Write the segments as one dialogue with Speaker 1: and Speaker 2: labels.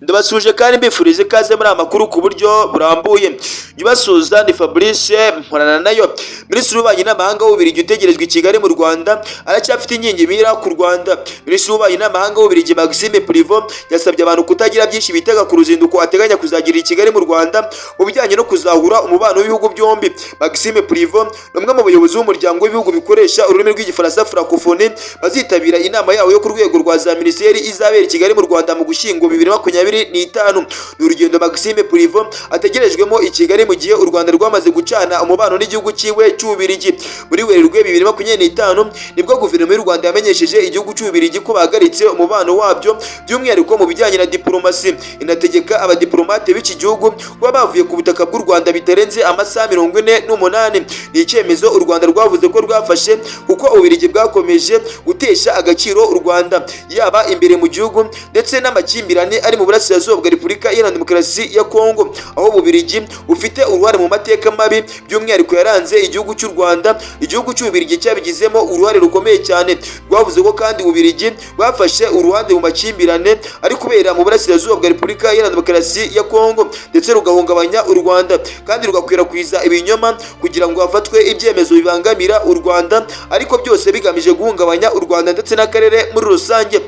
Speaker 1: Ndabasuhuje kandi mbifuriza ikaze muri aya makuru ku buryo burambuye. Nyibasuhuza ni Fabrice Mporana nayo. Minisitiri w'Ububanyi n'Amahanga w'Ububiligi utegerejwe i Kigali mu Rwanda aracyafite ingingimira ku Rwanda. Minisitiri w'Ububanyi n'Amahanga w'Ububiligi, Maxime Prevot, yasabye abantu kutagira byinshi bitega ku ruzinduko ateganya kuzagirira i Kigali mu Rwanda mu bijyanye no kuzahura umubano w'ibihugu byombi. Maxime Prevot ni umwe mu bayobozi b'umuryango w'ibihugu bikoresha ururimi rw'Igifaransa, Francophonie, bazitabira inama yawo yo ku rwego rwa za minisiteri izabera i Kigali mu Rwanda mu Gushyingo 2025. Ni urugendo Maxime Prevot ategerejwemo i Kigali mu gihe u Rwanda rwamaze gucana umubano n'igihugu cyiwe cy'Ububiligi. Muri Werurwe 2025 nibwo guverinoma y'u Rwanda yamenyesheje igihugu cy'Ububiligi ko bahagaritse umubano wabyo, by'umwihariko mu bijyanye na diplomasi, inategeka abadiplomate b'iki gihugu kuba bavuye ku butaka bw'u Rwanda bitarenze amasaha 48. Ni icyemezo u Rwanda rwavuze ko rwafashe kuko Ububiligi bwakomeje gutesha agaciro u Rwanda, yaba imbere mu gihugu ndetse n'amakimbirane ari mu burasirazuba bwa Repubulika Iharanira Demokarasi ya Kongo, aho Ububiligi bufite uruhare mu mateka mabi by'umwihariko yaranze igihugu cy'u Rwanda. Igihugu cy'Ububiligi cyabigizemo uruhare rukomeye cyane. Rwavuze ko kandi Ububiligi bwafashe uruhande mu makimbirane ari kubera mu burasirazuba bwa Repubulika Iharanira Demokarasi ya Kongo, ndetse rugahungabanya u Rwanda kandi rugakwirakwiza ibinyoma kugira ngo hafatwe ibyemezo bibangamira u Rwanda, ariko byose bigamije guhungabanya u Rwanda ndetse n'akarere muri rusange.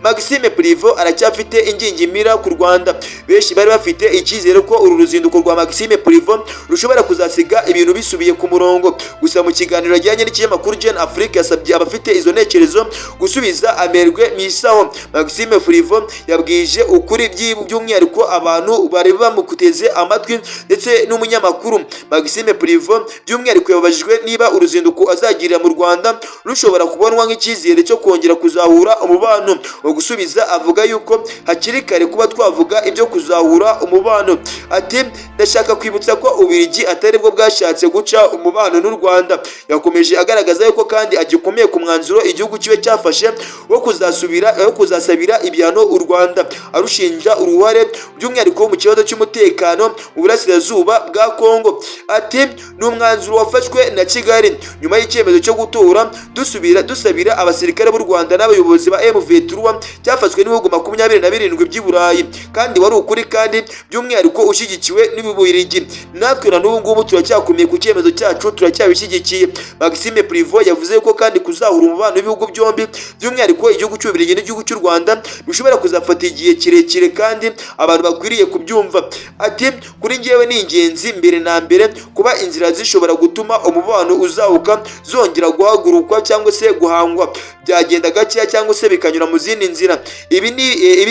Speaker 1: Maxime Prevot aracyafite ingingimira ku Rwanda. Benshi bari bafite icyizere ko uru ruzinduko rwa Maxime Prevot rushobora kuzasiga ibintu bisubiye ku murongo. Gusa mu kiganiro yagiranye n'ikinyamakuru Jeune Afrique, yasabye abafite izo ntekerezo gusubiza amerwe mu isaho. Maxime Prevot yabwije ukuri by'umwihariko abantu bari bamuteze amatwi ndetse n'umunyamakuru. Maxime Prevot by'umwihariko yababajijwe niba uruzinduko azagirira mu Rwanda rushobora kubonwa nk'icyizere cyo kongera kuzahura umubano. Mu gusubiza avuga yuko hakiri kare kuba twavuga ibyo kuzahura umubano. Ati: "Ndashaka kwibutsa ko Ububiligi atari bwo bwashatse guca umubano n'u Rwanda." Yakomeje agaragaza yuko kandi agikomeye ku mwanzuro igihugu kibe cyafashe wo kuzasubira wo kuzasabira ibihano u Rwanda, arushinja uruhare by'umwihariko mu kibazo cy'umutekano mu burasirazuba bwa Kongo. Ati: "Ni umwanzuro wafashwe na Kigali nyuma y'icyemezo cyo gutora dusubira dusabira abasirikare b'u Rwanda n'abayobozi ba M23, cyafashwe n'ibihugu 27 by'i Burayi, kandi wari ukuri kandi by'umwihariko ushyigikiwe n'Ububiligi. Natwe na n'ubu ngubu turacyakomeye ku cyemezo cyacu, turacyabishyigikiye." Maxime Prevot yavuze ko kandi kuzahura umubano w'ibihugu byombi, by'umwihariko igihugu cy'Ububiligi n'igihugu cy'u Rwanda, bishobora kuzafata igihe kirekire kandi abantu bakwiriye kubyumva. Ati: "Kuri njyewe ni ingenzi mbere na mbere kuba inzira zishobora gutuma umubano uzahuka zongera guhagurukwa cyangwa se guhangwa, byagenda gakeya cyangwa se bikanyura mu zindi nzira." Ibi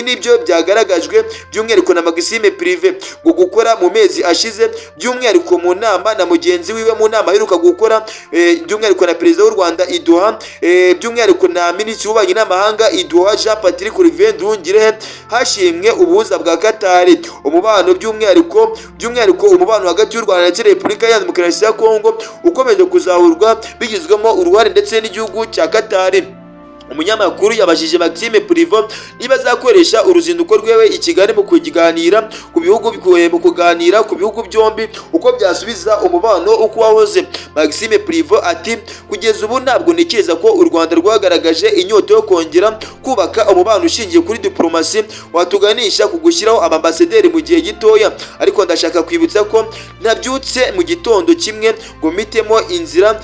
Speaker 1: ni byo byagaragajwe by'umwihariko na Maxime Prevot ngo gukora mu mezi ashize, by'umwihariko mu nama na mugenzi wiwe, mu nama aheruka gukora by'umwihariko na Perezida w'u Rwanda i Doha, by'umwihariko na Minisitiri w'Ububanyi n'Amahanga i Doha, Jean Patrick Olivier Nduhungirehe. Hashimwe ubuhuza bwa Qatar, umubano by'umwihariko umubano hagati y'u Rwanda ndetse na Repubulika ya Demokarasi ya Kongo ukomeje kuzahurwa bigizwemo uruhare ndetse n'igihugu cya Qatar. Umunyamakuru yabajije Maxime Prevot niba azakoresha uruzinduko rwewe i Kigali mu kuganira ku bihugu byombi uko byasubiza umubano uko wahoze. Maxime Prevot ati: "Kugeza ubu ntabwo ntekereza ko u Rwanda rwagaragaje inyota yo kongera kubaka umubano ushingiye kuri diplomasi watuganisha ku gushyiraho abambasaderi mu gihe gitoya. Ariko ndashaka kwibutsa ko nabyutse mu gitondo kimwe ngo mpitemo inzira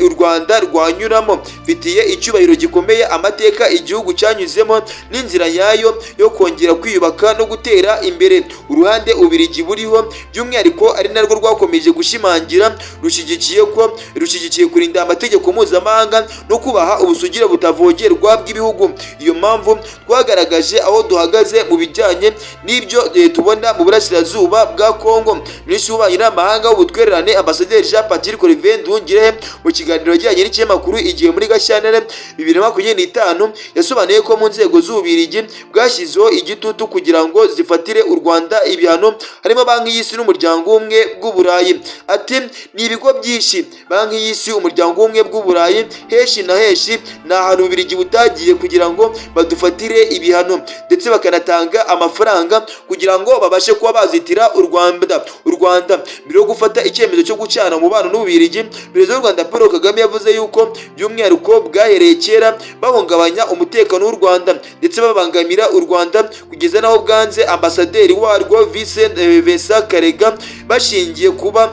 Speaker 1: u Rwanda rwanyuramo. Mfitiye icyubahiro gikomeye amateka igihugu cyanyuzemo n'inzira nyayo yo kongera kwiyubaka no gutera imbere. Uruhande Ububiligi buriho, by'umwihariko ari narwo rwakomeje gushimangira, rushyigikiye ko rushyigikiye kurinda amategeko mpuzamahanga no kubaha ubusugire butavogerwa bw'ibihugu. Iyo mpamvu twagaragaje aho duhagaze mu bijyanye n'ibyo tubona mu burasirazuba bwa Kongo." Minisitiri w'Ububanyi n'Amahanga w'Ubutwererane, Ambasaderi Jean Patrick Olivier Nduhungirehe, mu kiganiro yagiranye n'ikinyamakuru Igihe muri Gashyantare 2025, yasobanuye ko mu nzego z'Ububiligi bwashyizeho igitutu kugira ngo zifatire u Rwanda ibihano, harimo Banki y'Isi n'Umuryango w'Ubumwe bw'Uburayi. Ati: "Ni ibigo byinshi, Banki y'Isi, Umuryango w'Ubumwe bw'Uburayi, henshi na henshi ni ahantu Ububiligi butagiye kugira ngo badufatire ibihano, ndetse bakanatanga amafaranga kugira ngo babashe kuba bazitira u Rwanda." U Rwanda mbere yo gufata icyemezo cyo gucana umubano n'Ububiligi, Perezida w'u Rwanda Paul Kagame yavuze yuko by'umwihariko bwahereye kera bahungabanya bahungabanya umutekano w'u Rwanda ndetse babangamira u Rwanda, kugeza n'aho bwanze ambasaderi warwo Vincent Karega, bashingiye kuba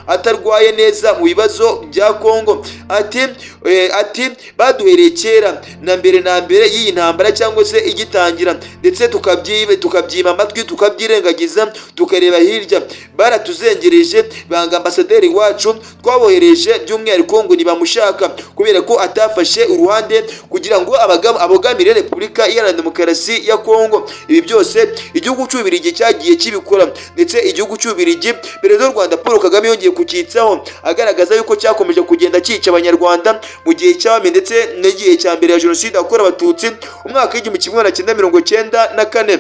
Speaker 1: atarwaye neza mu bibazo bya Kongo. Ati baduhereye kera na mbere na mbere y'iyi ntambara cyangwa se igitangira, ndetse tukabyima amatwi, tukabyirengagiza, tukareba hirya. Baratuzengereje, banga ambasaderi wacu twabohereje, by'umwihariko ngo ntibamushaka kubera ko atafashe uruhande kugira ngo abogamire Repubulika Iharanira Demokarasi ya Kongo. Ibi byose igihugu cy'Ububiligi cyagiye kibikora, ndetse igihugu cy'Ububiligi Perezida w'u Rwanda Paul Kagame yongeye kucyitsaho, agaragaza yuko cyakomeje kugenda cyica Abanyarwanda mu gihe cy'abami ndetse n'igihe cya mbere ya Jenoside yakorewe Abatutsi, umwaka w'1994.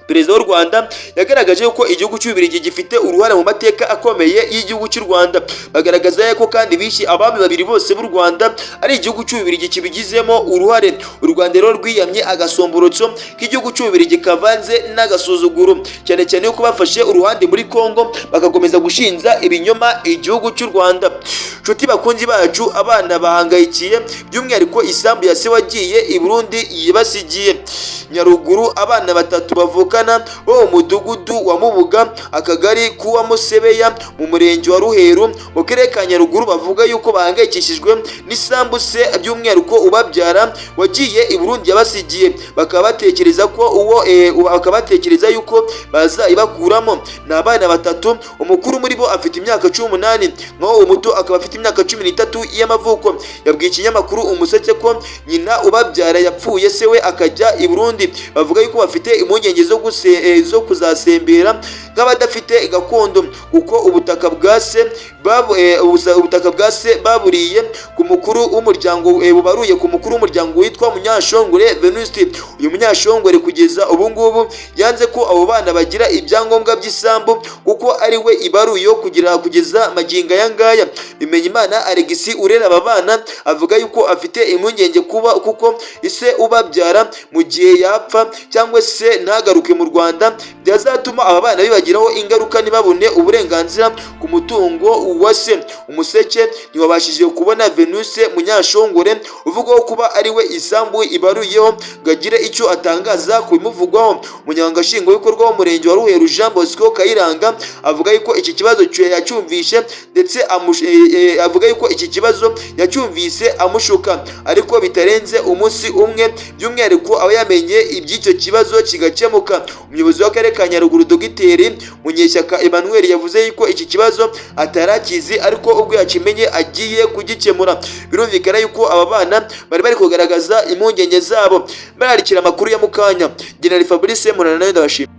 Speaker 1: Perezida w'u Rwanda yagaragaje ko igihugu cy'Ububiligi gifite uruhare mu mateka akomeye y'igihugu cy'u Rwanda. Bagaragaza ko kandi bishe abami babiri bose b'u Rwanda, ari igihugu cy'Ububiligi kibigizemo uruhare. U Rwanda rero rwiyamye agasomborotso k'igihugu cy'Ububiligi kavanze n'agasuzuguro, cyane cyane yuko bafashe uruhande muri Kongo, bagakomeza gushinja ibinyoma igihugu cy'u Rwanda. Nshuti bakunzi bacu, abana bahangayikiye by'umwihariko isambu ya se wagiye i Burundi yibasigiye. Nyaruguru, abana batatu bavukana bo mu mudugudu wa Mubuga, akagari k'uwa Musebeya, mu murenge wa Ruheru, mu karere ka Nyaruguru, bavuga yuko bahangayikishijwe n'isambu se, by'umwihariko ubabyara wagiye i Burundi, yabasigiye. Bakaba batekereza yuko bazayibakuramo. Ni abana batatu, umukuru muri bo afite imyaka 18, naho umuto akaba afite imyaka 13 y'amavuko. Yabwiye ikinyamakuru Umuseke ko nyina ubabyara yapfuye, se we akajya i Burundi. Bavuga yuko bafite impungenge zo kuzasembera nk'abadafite gakondo, kuko ubutaka bwa se baburiye ku mukuru w'umuryango, bubaruye ku mukuru w'umuryango witwa Munyashongore Venuste. Uyu Munyashongore kugeza ubu ngubu yanze ko abo bana bagira ibyangombwa by'isambu, kuko ari we ibaruye kugira kugeza magingo aya ngaya. Bimenyimana Alegisi urera aba bana avuga yuko afite impungenge kuba kuko ise ubabyara mu gihe yapfa cyangwa se ntagaruke mu Rwanda, byazatuma aba bana bibagiraho ingaruka, ntibabone uburenganzira ku mutungo wa se. Umuseke ntiwabashije kubona Venuse Munyashongore uvugwaho kuba ari we isambu ibaruyeho ngo agire icyo atangaza ku bimuvugwaho. Umunyamabanga nshingwabikorwa w'umurenge wa Ruheru, Jean Bosco Kayiranga, avuga yuko iki kibazo yacyumvishe, ndetse avuga yuko iki kibazo yacyumvise amushuka, ariko bitarenze umunsi umwe by'umwihariko aba yamenye iby'icyo kibazo kigakemuka. Umuyobozi w'akarere ka Nyaruguru, Dogiteri Munyeshyaka Emmanuel, yavuze yuko iki kibazo atarakizi, ariko ubwo yakimenye agiye kugikemura. Birumvikana yuko aba bana bari bari kugaragaza impungenge zabo. Bararikira amakuru ya mukanya. General Fabrice Murana nawe, ndabashimira.